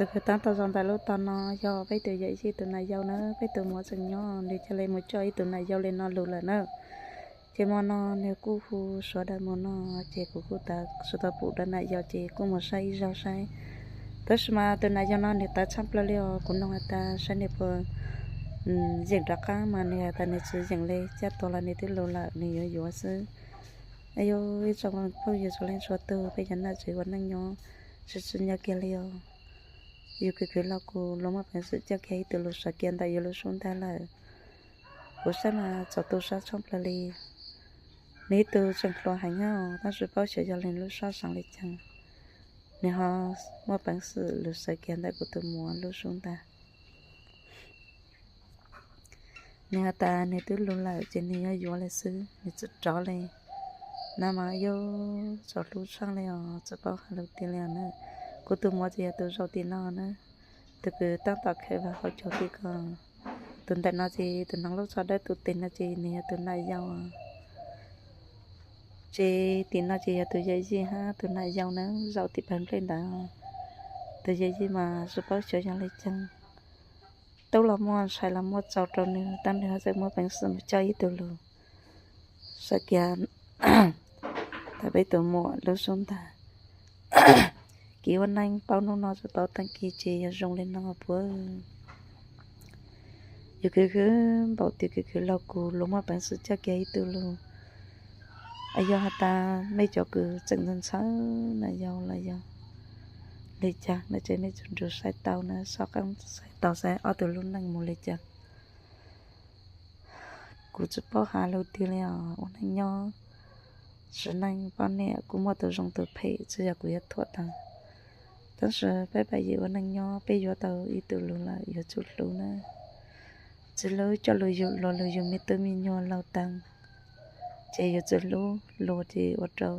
Tus kwv tab tom zaum ntawm lub tog no yog peb tus yawm yij tus nam yau na, peb tus muam tseem nyob, nws cia li mus coj ib tug nam yau li no lug lawm na. Ces hmo no nws kuj hu sawv daws mus noj, ces kuv kuj tau sawv tau pum rau nam yau ces kuj mus saib ib zaug saib. Tab sis mas tus nam yau no nws tawv tshaaj plawg li os, kuv noog has tas saib nws puas yeem rov qaab mas nws has tas nws tsis yeem li, caj tuag los nws twb lug lawm, nws yuav yuav xwb. Ayu, ib tsoom phooj ywg txhua leej txhua tug, peb cov nam tsev ua neej nyob tsis tsim nyog kiag li os. Yus khwv khwv los kuj luag muaj peev xwm coj kiag ib tug lug sawv kiag ntawm yus lub sub ntag lawm. Kuv saib mas txaus tu sab tshaaj plawg li. Nws ib tug tseem hluas heev os, tab sis paub xyov yog leej lub sab xeem li cas, nws ho muaj peev xwm lug sawv kiag ntawm kuv tus muam lub sub ntag. Nws has tas nws twb lug lawm ces nws yuav yuav li xwb, nws tsis rov li. Nab mas yog txaus hlub tshaaj li os, tsis paub has lug tiag li os na. Kuv tus muam tsis yog tus zaum tim no na, tus kws tab tom khaws vas hauv caug tim ko. Tus ntawm no ces tus hnoos lub tsho dawb tus tes no ces nws yog tus nam yau. Ces tim no ces yog tus yawm yij hab tus nam yau na, zaum tim pawg nplej ntawd. Tus yawm yij mas tsis paub xyov yog li cas, tub los muaj ntxhais los muaj txaus rau nws, tab nws ho tseem muaj peev xwm mus coj ib tug lug sawv kiag ntawm peb tus muam lub sub ntag. Kev ua neej paub hnub no tsis paub taag kis ces yog zoo li no puab. Yus khwv khwv npaum twg khwv khwv los kuj luag muaj peev xwm coj kiag ib tug lug. Yog has tas mej cov kws tseem ntxhawb ntxhawb nam yau los yog li cas no ces mej tsum nrug saib tau na, soj qab saib tau saib ob tug lub neej mus li cas. Kuv tsis paub has lug tiag li os, ua neej nyob, tsim neej poj niam kuj muaj tus zoo tus phem, tsis yog kuv yuav thuam tag. Tab sis peb pab yim ua neej nyob peb yuav tau ib tug lug lawm yuav tsum hlub na. Tsis hlub coj lug yug luag lug yug me tub me nyuam laug tag, ces yuav tsum hlub luag ces ua rau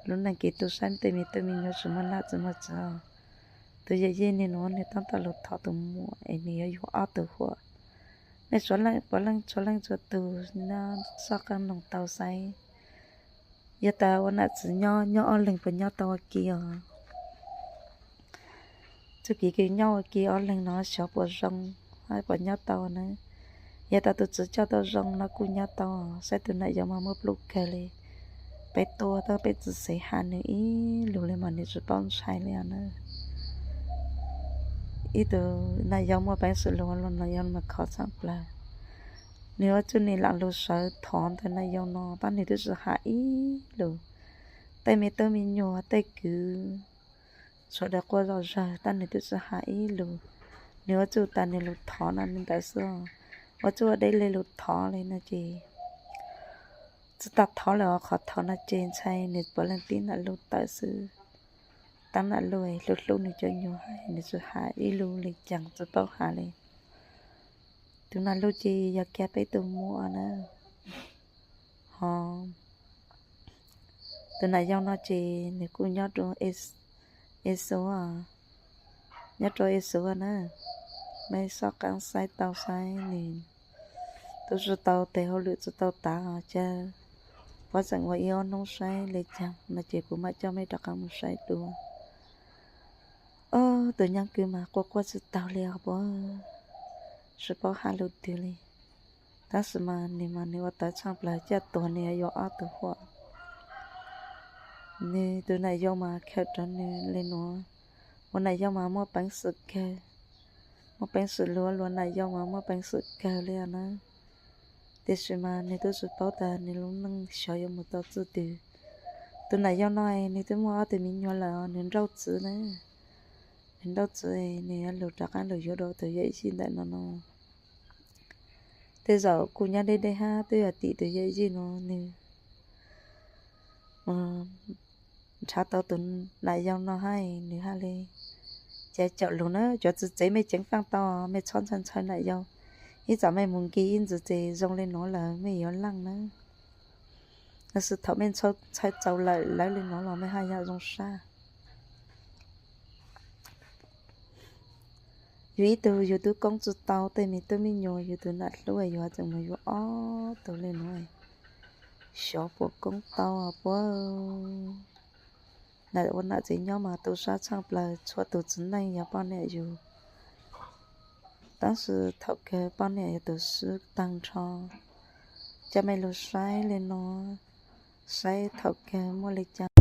lub neej kev tu saib tej me tub me nyuam tsis muaj nam tsis muaj txiv. Tus yawm yij nws nuav nws tab tom lug thov tus muam es nws yuav yuav ob tug huam. Mej puav leej txhua leej txhua tug nyob soj qab noog tau saib, yog tas ua nam txiv nyob nyob ob leeg puas nyob tau ua ke os? Txuj kev kws nyob ua ke ob leeg no xyov puas zoo, puas nyob tau na. Yog tas tus txiv coj tau zoo no kuj nyob tau, saib tus nam yau mas muaj pluj kawg li. Peb tuaj tab peb tsis xav has nws ib lus li mas nws tsis paub ntshai li os na. Ib tug nam yau muaj peev xwm lug ua luag nam yau mas khov tshaj plaws. Nws ua txuj nwg lam lug sawv thov ntawm nam yau no tab nws twb tsis has ib lus. Tej me tub me nyuam tej kwv sawv daws quaj zom zawg tab nws twb tsis has ib lus. Nws ua txuj tas nws lug thov no li ntawd xwb. Ua txuj ua deb li lug thov li no ces tsis tas thov lawm os, qhov thov no ces ntshai nws puav leej tib nam lug tawm xwb. Tab nam lug hlub hlub nws cov nyuag, nws tsis has ib lus li cas tsis paub has li. Tus nam lug ces yog kiag peb tus muam na. Ho tus nam yau no ces nws kuj nyob rau Esu, nyob rau Esu na. Mej soj qab saib tau saib nws tub tsis tau tes hauj lwm tsis tau tav os, cas puab tseem ua ib ob hnub saib li cas no ces kuv mam coj mej rov qab mus saib dua. Ob tug nyaab kws mas quaj quaj tsis taug li os puab, tsis paub has lus twg li. Tab sis mas nws mas nws ua tawv tshaj plaws, caj tuag nws yuav ob tug huam. Nws tus nam yau mas khaws rau nws li nuav. Ua nam yau mas muaj peev xwm kawg, muaj peev xwm lug ua luag nam yau mas muaj peev xwm kawg li os na. Tiam sis mas nws twb tsis paub tas nws lub neej xyov yuav mus tau txuj twg. Tus nam yau no nws twb muaj ob tug me nyuam lawm, nws nrauj txiv na. Nws nrauj txiv, nws yuav lug rov qab lug yuav dua tus yawm yij ntawm no no. Tej zaum kuj nyob deb deb hab twb yog tim tus yawm yij no nws nrhav tau tus nam yau no hab nws hab li. Ces caum lug na, cov txiv tsev mej ceev faaj tau, mej txhob ntshaw ntshaw nam yau. Ib tsam mej mus nki ib ntsis ces zoo li nuav lawm mej yuav leej na. Lossis thaum mej ntshaw txaus lawm lawv li nuav los mej haj yam zoo sab. Yus ib tug yus tub koob tsis tau tej me tub me nyuam, yus tus nam hlub yus tseem mus yuav ob tug li nuav, xyov puas koob tau puab. Ua nam txiv nyob mas tu sab tshaj plaws, txhua tus txiv neej yog poj niam yus. Tab sis thaum kawg poj niam yog tus swb tag nrho. Coj mej lug saib le no, saib thaum kawg muaj le caag.